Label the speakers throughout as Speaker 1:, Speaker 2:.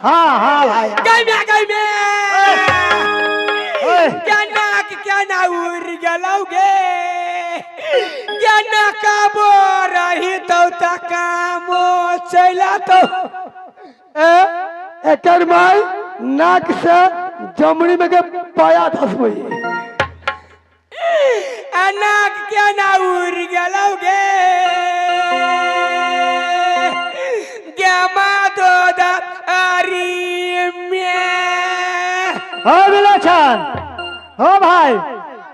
Speaker 1: हाँ हाँ भाई।
Speaker 2: गई में गई में।
Speaker 1: ओए।
Speaker 2: क्या नाक क्या ना उड़ गेलौ गे, क्या ना काबो रही तो त कामो चला तो।
Speaker 3: ए एकर माई नाक से जमनी में के पाया धसबई।
Speaker 2: आ नाक क्या ना उड़ गेलौ गे, गेमा दोदा अरी में।
Speaker 1: हो विलोचन, हो भाई,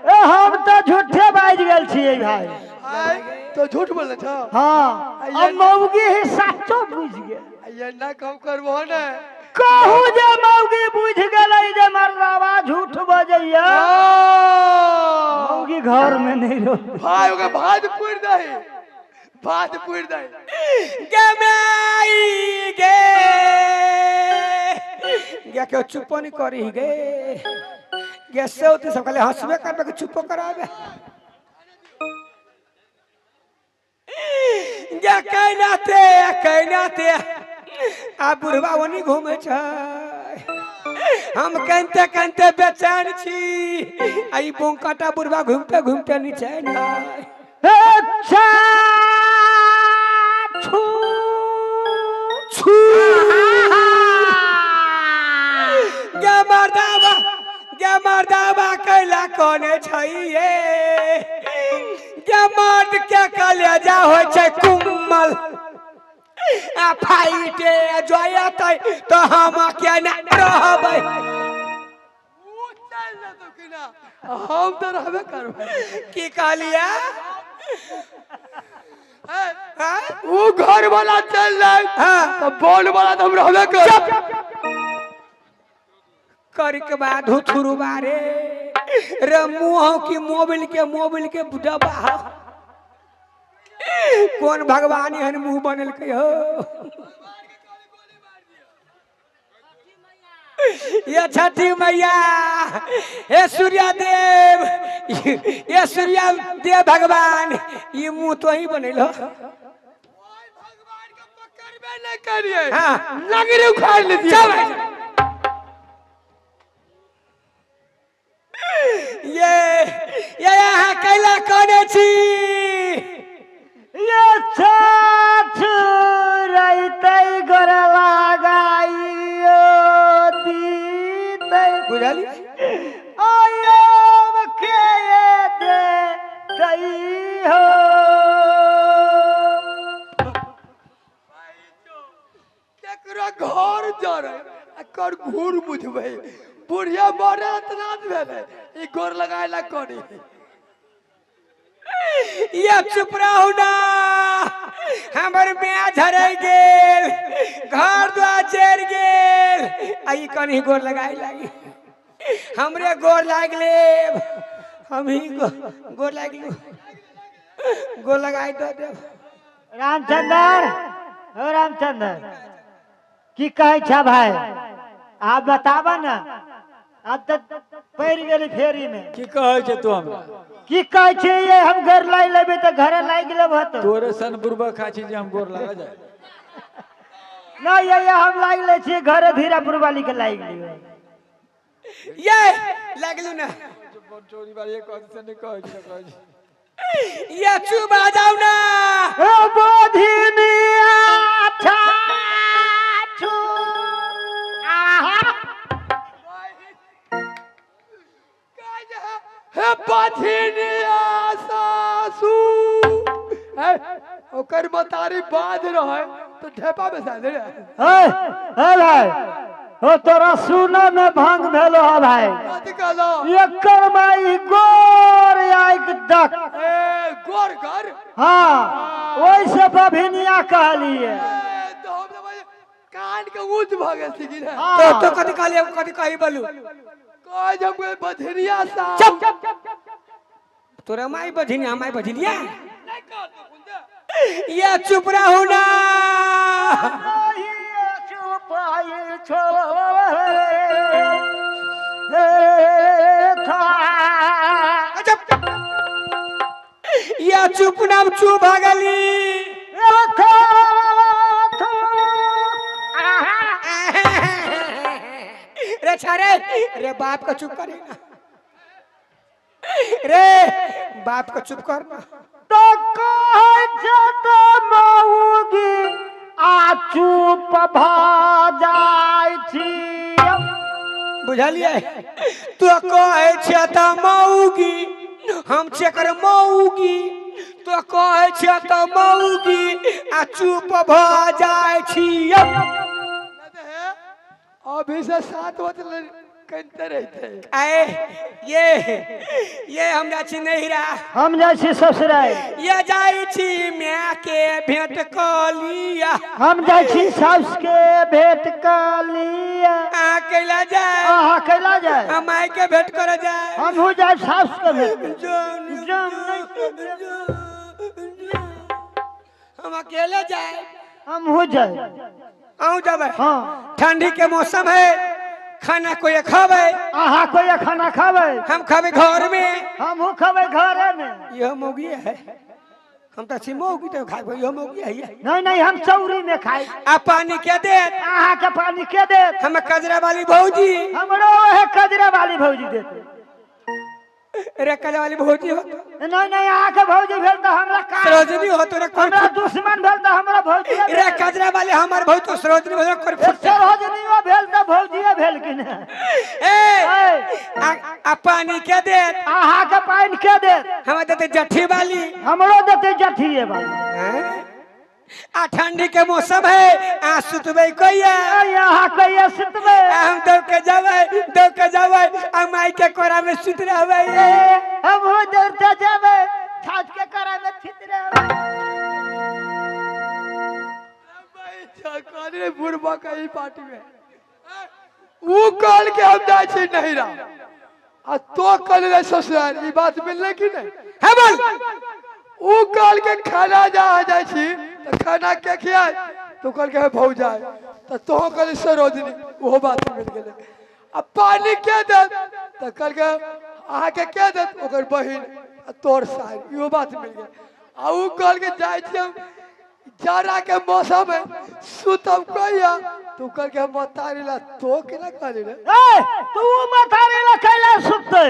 Speaker 1: ए हम तो झूठे बाजि गेल छियै भाई।
Speaker 3: आय तो झूठ बोले छ।
Speaker 1: हाँ, अब मौगी ही सच्चो बुझि गेल।
Speaker 3: ये ना कम करबो ने।
Speaker 1: कहू जे मौगी बुझि गेलै जे मर्दावा झूठ बजैया, मौगी घर में नहीं रहो।
Speaker 3: भाई ओकर भात पुरि दही, भात पुरि दही।
Speaker 2: गे माई गे, गे के चुपो नहीं करी गे, गे से होते सब कहले हंसबे करबे के चुपो कराबे। गे कैनाते कैनाते आ बुढ़वा ओनी घूमे छै, हम कनते कनते बेचैन छी, आ ई बोंकाटा बुढ़वा घूमते घूमते नीचे न।
Speaker 1: अच्छा छू
Speaker 2: छू गे मर्दाबा, गे मर्दाबा कैला कोने छै ये, गे मर्द के कलेजा होइ छै कुम्मल, आ फाइटे जयतै तो हम केना रहबै।
Speaker 3: उ चल जेतौ कि ना, हम तो रहबे करबै।
Speaker 2: की कहलियै? हाँ?
Speaker 3: उ घर वाला चल जाए
Speaker 2: हाँ।
Speaker 3: तो बोल वाला तो हम रहबे करबै।
Speaker 2: कर के बाद हुथुरु बारे रे मुँह की मोबिल के डब्बा हो। कौन भगवान एहन मुँह बनेलकै हो? ये छठी मैया, हे सूर्य देव, ये सूर्य देव भगवान, ये मुँह तो ही बनेलो।
Speaker 3: भगवान के पकड़बे नहीं करिए।
Speaker 2: हाँ।
Speaker 3: नगरी उखाड़ लेतियै।
Speaker 2: चल। ये अहाँ कैला कोने छी?
Speaker 1: ये छठ रहितै गोर लगाइयो दीतै।
Speaker 2: बुझलियै?
Speaker 1: आयम के देतै हो।
Speaker 3: केकरो घर जरै आ कर घूर बुझबै, बुढ़िया मरे इतना भेलै, ई गोर लगाय ला करी।
Speaker 2: ये चुप रहू ना, हमर माय झरै गेल, घर द्वार जरि गेल, आ ई कनी गोर लगाय लागी, हमरे गोर लागि लेब, हम ही गोर लागि लू, गोर लगाय दऽ देब।
Speaker 1: रामचंद्र, हो रामचंद्र, की कहै छ भाई? आप बताबऽ ने, अब तऽ पड़ि गेली फेरी में।
Speaker 4: की कहै छै तू हमरा?
Speaker 1: की कहै छै ये हम घर लागि लेबै तऽ घरे लागि लेबह तो।
Speaker 4: तोरे सन बुढ़बा खाइ छी जे हम गोर लगा जाय।
Speaker 1: नहीं ये हम लागि लै छियै घरे, धीरापुर वाली के लागि लियौ।
Speaker 2: ये लागलू ना।
Speaker 4: चोरी बारी कहै छै नहि कहै छै, कहै छै।
Speaker 2: ये चुप आ जाउ ना।
Speaker 1: ओ बोधिनी अच्छा छू आहा।
Speaker 3: हे बधिनिया सासू, हे ओकर मतारी बाध रहे तो ढेपा बैसा दे रे।
Speaker 1: हे हे भाई, हो तोरा सुन में भंग भेलो है भाई।
Speaker 3: कथी कहलो?
Speaker 1: एकर माई गोर आइक दक।
Speaker 3: ए गोर कर?
Speaker 1: हाँ, ओइसे बभिनिया कहलिए।
Speaker 3: ए, तो हम तो भाई कान के ऊंच भ गेल छी कि ने?
Speaker 1: हाँ।
Speaker 2: तो कथी कहलिए, कथी कही बोलू?
Speaker 3: कह जे हम बधिनिया सासू।
Speaker 2: चुप। तोरा माई बधिनिया, माई बधिनिया? ये चुप रहू ना। अच्छा। ये चुप नाम चुप भागली। छारे रे बाप का चुप करे ना रे बाप का चुप करना
Speaker 1: तो कहै छै तऽ मौगी आ चुप भऽ जाइ छी।
Speaker 2: बुझलियै तू कहै छै तऽ मौगी हम छियै कर मौगी तो कहै छै तऽ मौगी आ चुप भऽ जाइ छी।
Speaker 3: अभी से 7 बजे कहते रहते।
Speaker 2: आए ये हम जाइ छी नैहरा
Speaker 1: हम जाइ छी ससुराल
Speaker 2: ये जाइ छी माय के भेंट कऽ लिया
Speaker 1: हम जाइ छी साउस के भेंट कऽ लिया।
Speaker 2: अहाँ कैला जाय
Speaker 1: अहाँ कैला जाय
Speaker 2: हम माय के भेंट करऽ जाय
Speaker 1: हमहूँ जाय साउस के भेंट
Speaker 2: हम अकेले जाय
Speaker 1: हमहूँ जाय
Speaker 2: अहूँ जेबै।
Speaker 1: हाँ
Speaker 2: ठंडी के मौसम है खाना कोई खावे
Speaker 1: अहाँ कोई खाना खावे
Speaker 2: हम खावे घर में
Speaker 1: हमहूँ खावे घरे में।
Speaker 2: यह मौगी है हम तो छी मौगी तो खावे यह मौगी है।
Speaker 1: नहीं नहीं हम चौरी में खाए।
Speaker 2: आ पानी के देत
Speaker 1: अहाँ के पानी के देत
Speaker 2: हम कजरा वाली भौजी
Speaker 1: हमरो है कजरा वाली भौजी देते।
Speaker 2: रे कजरा वाली भौजी हो
Speaker 1: नहीं नहीं अहाँ के भौजी भेल त हमरा का
Speaker 2: सरोजनी हो तो रे
Speaker 1: हमरा दुश्मन भेल त हमरा भौजी
Speaker 2: रे कजरा वाली हमर भौजी तो सरोजनी भेल कर
Speaker 1: सरोजनी भेल त भौजी भेल कि ने।
Speaker 2: ए आ पानी के देत
Speaker 1: अहाँ के पानी के देत
Speaker 2: हम देते जठी वाली
Speaker 1: हमरो देते जठिए वाली।
Speaker 2: आ ठंडी के मौसम है आ सुतबै कहिया
Speaker 1: अहाँ कहिया सुतबै
Speaker 2: हम दौड़ के जाबै दौड़ के जाबै आ माई के कोरा में सुत रहबै
Speaker 1: हमहूँ दौड़ते जाबै छात के कोरा में सुत रहबै।
Speaker 3: बुढ़बा का ई पार्टी में ऊ कहल के हम जाइ छी नैहरा आ तो कहल रे ससुराल ई बात मिललै कि नहीं
Speaker 2: है बोल।
Speaker 3: ऊ कहल के खाना जा जाइ छी तो खाना के खियाए तो कहल के भौजाए तो तो कहल सरोजनी ओहो बात मिल गेलै। आ पानी के देत तो कहल के अहाँ के देत ओकर बहिन आ तोर सार इहो बात मिल गेल। आ ऊ कहल के जाइ छी हम जाड़ा के मौसम है सुतब कहिया तो कहल के हम मतारी ला तो केना कहली रे
Speaker 1: ए तू मतारी ला कैला सुततै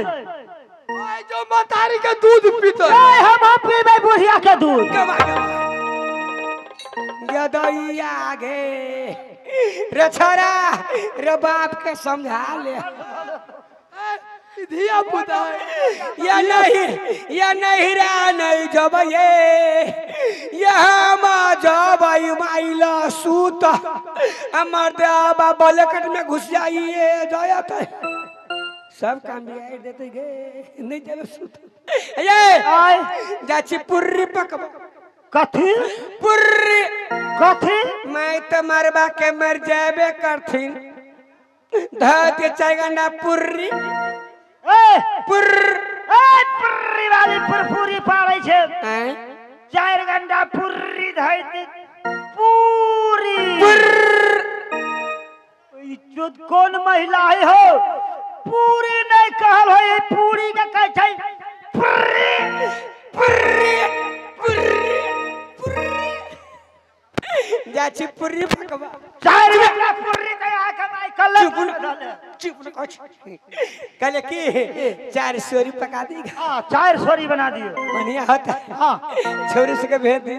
Speaker 3: भाई जो मतारी के दूध पीतै
Speaker 1: ए हम पीबै बुढ़िया के दूध।
Speaker 2: गदैया गे रे छोरा रे बाप के समझा ले
Speaker 3: धिया पुता
Speaker 2: या नहीं या नहीं रा नहीं जब ये यहाँ जब माइला सूत अमर देवा बलकट में घुस जाइए जाया पे सब काम बिगाड़ देते गे नहीं जब सूत ये जाची पुर्री पकब
Speaker 1: कथी
Speaker 2: पुर्री
Speaker 1: कथी
Speaker 2: मैं तो मरबा के मर जाबे करथिन धते चाय गंडा पुर्री
Speaker 1: ए
Speaker 2: पुर्र
Speaker 1: ए पुर्री वाली पुरपुरी पाड़ै छै 4 गंडा पुर्री धैत पूरी ई चोद कौन महिला है हो पूरी नहीं कहल है पूरी के कहै छै पुर्री
Speaker 2: पुर्री पुर्री पुर्री जाची पुर्री पकवा
Speaker 1: 4 गंडा पुर्री के आ कमाई कल
Speaker 2: चुप न कहले की 4 सोरी पका देगा।
Speaker 1: हां 4 सोरी बना दियो
Speaker 2: बढ़िया होता।
Speaker 1: हां
Speaker 2: छोरी सबके भेज दी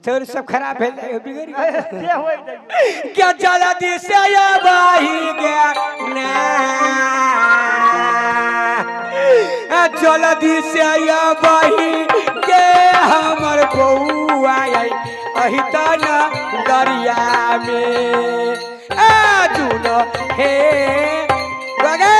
Speaker 2: छोरी सब खराब भेल जाए बिगड़ गए
Speaker 1: से होई दियो
Speaker 2: क्या जला दी से या बाही गया ना जल्दी से या बाही के हमर बउआ आई अही त न दरिया में आ जुनो हे बगे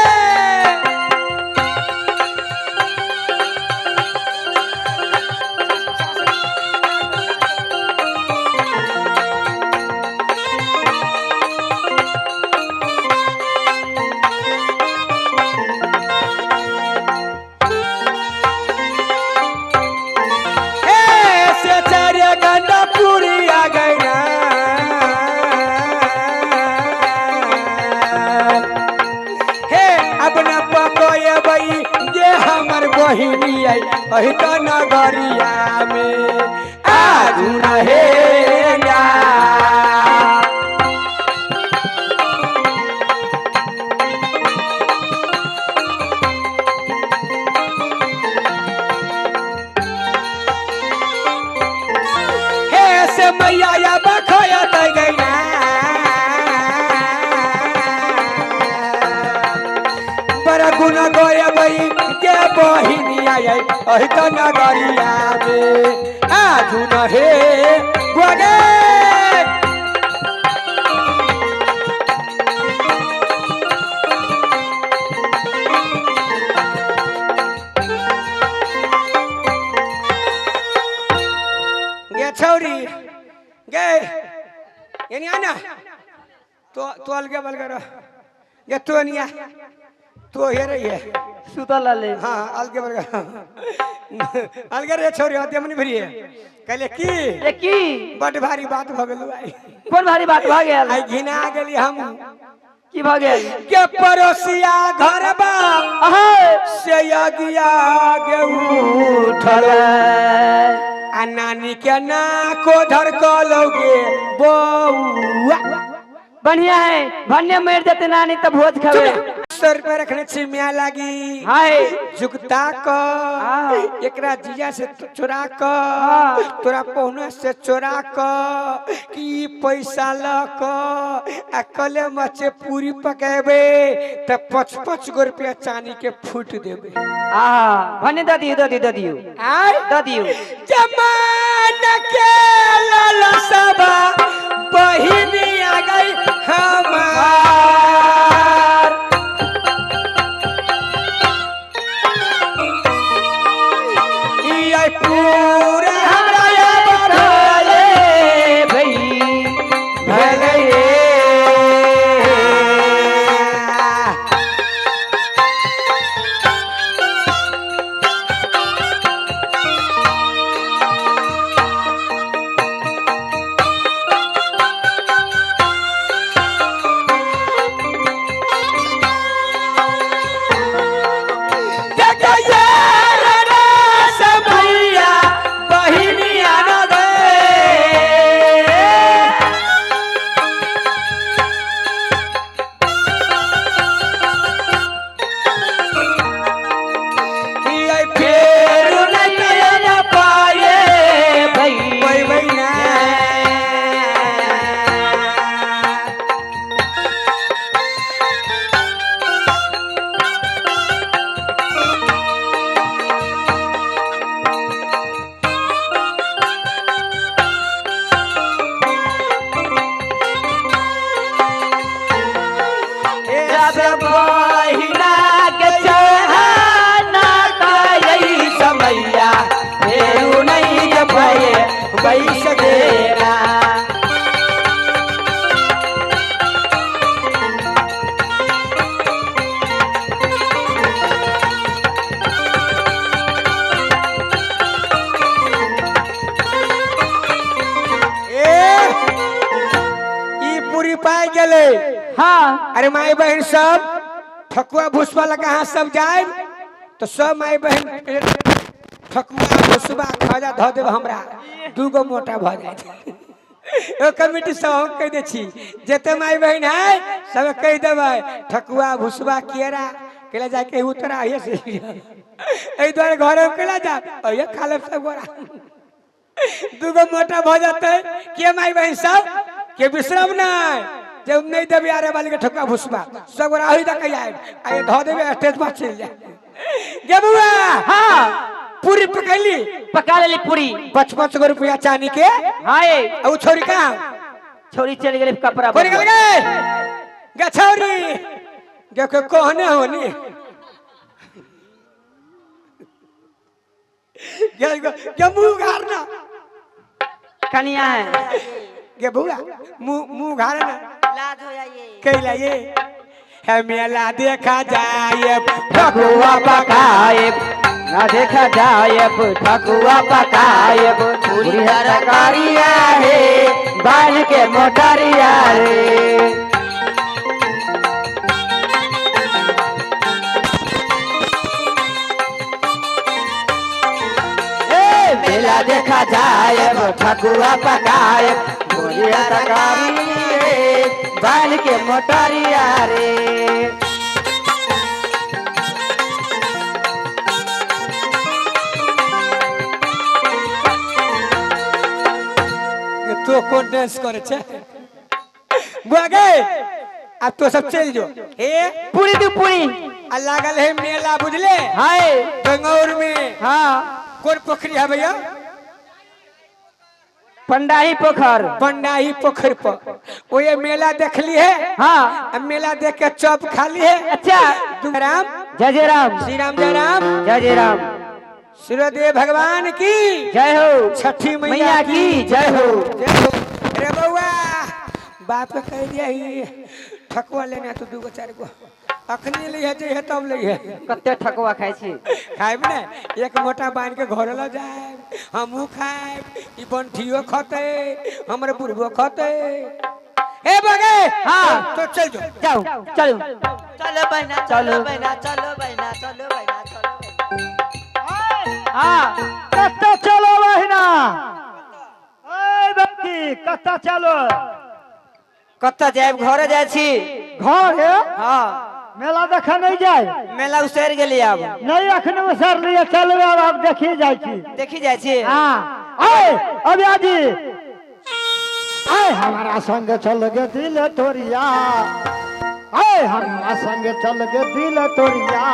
Speaker 2: बहिनी आई अही त नगरिया में आ झुन हे ना। कर गुण गयबई के बहिनिया आई अहि त नगरिया में आजू न हे बगे। गे छौरी गे यानी आना तो अलगे बलगे रह गे तो नहीं आ तो हे रही है
Speaker 1: सुतल ले।
Speaker 2: हाँ अलगे बलगे अलगे रे छोरी होते हमनी भरी है कहले की
Speaker 1: ये की
Speaker 2: बड भारी बात भ गेल भाई।
Speaker 1: कोन भारी बात भ गेल?
Speaker 2: आई घिना गेली हम।
Speaker 1: की भ गेल?
Speaker 2: के पड़ोसिया घर बा से यगिया गे उठल आ नानी के ना को धर कलौगे बौआ।
Speaker 1: बढ़िया है भन्ने मर जते नानी त भोज खावे।
Speaker 2: सर पे रखने छी मिया लागी
Speaker 1: हाय
Speaker 2: जुगता क एकरा जीजा से चोरा क तोरा पहुना से चोरा क की पैसा ल क आ कले मचे पूरी पकेबे त 5-5 गो रुपया चांदी के फूट देबे।
Speaker 1: आ भन्ने the दियो the दियो the दियो
Speaker 2: आय
Speaker 1: the दियो।
Speaker 2: जमाना के लालसबा बहिनी आ गई हमार। ई पूरा हमरा बढ़ले
Speaker 1: भई
Speaker 2: भले
Speaker 1: हाँ।
Speaker 2: अरे माई बहन सब ठकुआ भुसवा लगा कहाँ सब जाए तो सब माई बहन ठकुआ भुसवा खाजा धो देब हमरा दूगो मोटा भ जाए। ओ कमिटी सब हम कह दे छी जते माई बहन है सब कह देबै ठकुआ भुसवा केरा केला जाके उतरा ये से एहि दुआरे घर में केला जा ये खा लेब सब गोरा दूगो मोटा भ जतै के माई बहन सब के विश्राम नहीं जब नहीं देबे आरे वाली के ठकुआ भुसवा सब गोरा ओहि तक आए आ धो देबे स्टेज पर चल जाए। गे बउआ
Speaker 1: हाँ
Speaker 2: पूरी पकैली
Speaker 1: पका लेली पूरी
Speaker 2: 5-5 गो रुपया चांदी के।
Speaker 1: हाय
Speaker 2: आ उ छोरी कहाँ
Speaker 1: छोरी चल गेली कपड़ा
Speaker 2: कोनी गेल गे गे छोरी गे के कहने होनी गे गे मुंह घारना
Speaker 1: कनिया है
Speaker 2: गे बउआ मुंह मुंह घारना
Speaker 5: लाज हो जाइए
Speaker 2: कैला ये है मेला देखा जाए
Speaker 1: ठकुआ पकाए ना देखा जाए ठकुआ पकाए पूरी तरकारिया रे बाल के मोटरिया रे। ए मेला देखा जाए ठकुआ पकाए पूरी तरकारी रे बाल के मोटरिया रे।
Speaker 2: तो कोन डांस करे छे बुआ गे अब तो सब चल जो। हे
Speaker 5: पूरी दू पूरी।
Speaker 2: आ लागल है मेला बुझले
Speaker 5: हाय
Speaker 2: बंगौर में।
Speaker 5: हाँ
Speaker 2: कौन पोखरी है भैया?
Speaker 5: पंडाही पोखर।
Speaker 2: पंडाही पोखर पर वो ये मेला देखली है।
Speaker 5: हाँ
Speaker 2: अब मेला देख के चॉप खा ली है।
Speaker 5: अच्छा
Speaker 2: राम
Speaker 5: जय जय राम।
Speaker 2: श्री राम जय राम।
Speaker 5: जय जय राम।
Speaker 2: सूर्यदेव भगवान की
Speaker 5: जय हो।
Speaker 2: छठी
Speaker 5: मैया की जय हो।
Speaker 2: जय हो। अरे बउआ बाप के कह दिया ही ठकुआ लेना तो 2 गो 4 गो अखनी ली है जे तब ली है।
Speaker 5: कते ठकुआ खाइ छी?
Speaker 2: खाइब ने एक मोटा बांध के घर ल जाए हमहू खाइब ई बंठियो खते हमर बुढ़बो खते। ए बगे
Speaker 5: हाँ।
Speaker 2: तो चल जो
Speaker 5: जाओ चलो
Speaker 6: चलो बहना चलो बहना चलो बहना चलो बहना चलो।
Speaker 5: हाँ
Speaker 1: कत्ता चलो बहिना? ए बेटी कत्ता चलो?
Speaker 5: कत्ता जाए? घरे जाए छी।
Speaker 1: घर है?
Speaker 5: हाँ
Speaker 1: मेला देखा नहीं जाए?
Speaker 5: मेला उसर गेली अब।
Speaker 1: नहीं अखने उसर लिए चलबे अब आप देखी जाए छी।
Speaker 5: देखी जाए छी।
Speaker 1: हाँ आए अभिया जी आए हमारा संग चल गे दिल तोरिया। आए हमारा संग चल गे दिल तोरिया।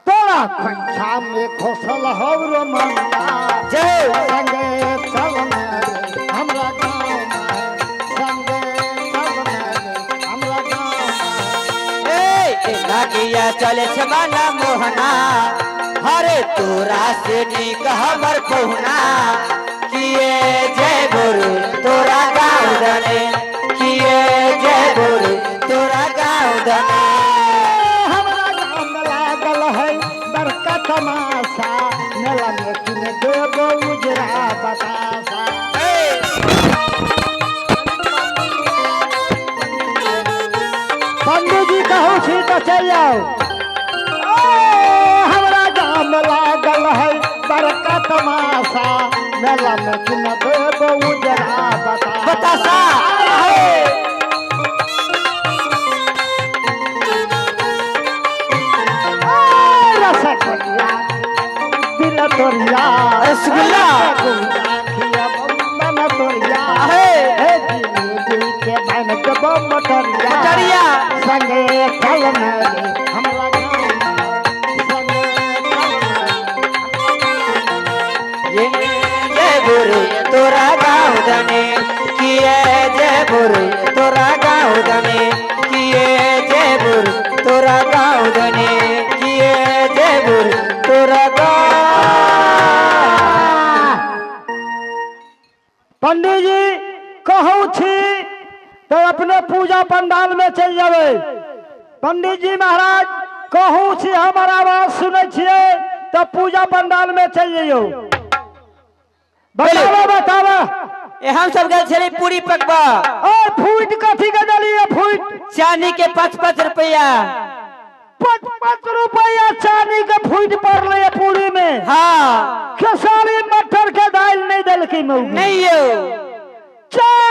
Speaker 1: तोरा खोइछा में खोसल हौ रो मनिया।
Speaker 5: जय
Speaker 1: संगे चल रे हमरा गाँव में। संगे चल रे हमरा गाँव में।
Speaker 5: ए नागिया चले छे माना मोहना हरे तोरा से नीक हमर पहुना। किए जय गुरु तोरा गाँव दने। किए जय गुरु तोरा गाँव दने।
Speaker 1: हमरा गाँव में लागल है बड़का तमाशा। मेला में किन देबो उजरा बतासा। पंडित जी कहू छी तो चल जाओ। हमरा गाँव में लागल है बड़का तमाशा। मेला में किन देबो उजरा बतासा।
Speaker 5: बतासा।
Speaker 1: रसगुल्ला दिल तोरिया।
Speaker 5: रसगुल्ला।
Speaker 1: रसगुल्ला बम तोरिया।
Speaker 5: अहे।
Speaker 1: हे जिलेबी के बन के बम तोरिया।
Speaker 5: मटरिया।
Speaker 1: संगे चल मेरे हमरा गाँव में। संगे चल मेरे।
Speaker 5: जय गुरु तोरा गाँव दने। किए जय गुरु तोरा गाँव दने। किए जय गुरु तोरा गाँव दने। किए जय गुरु तोरा गाँव।
Speaker 1: पंडित जी कहू छी तो अपने पूजा पंडाल में चल जावे। पंडित जी महाराज कहू छी हमर आवाज सुनै छियै तो पूजा पंडाल में चल जइयो। बतावा बतावा।
Speaker 5: ए हम सब गेल छली पूरी पकवा।
Speaker 1: और फूट कथी के देलियै? फूट
Speaker 5: चांदी के 5-5 रुपया।
Speaker 1: 5-5 रुपया चांदी के फूट पड़ले पूरी में।
Speaker 5: हाँ
Speaker 1: खेसारी मटर के दाल नहीं देलखिन मौगी।
Speaker 5: नहीं यो
Speaker 1: 4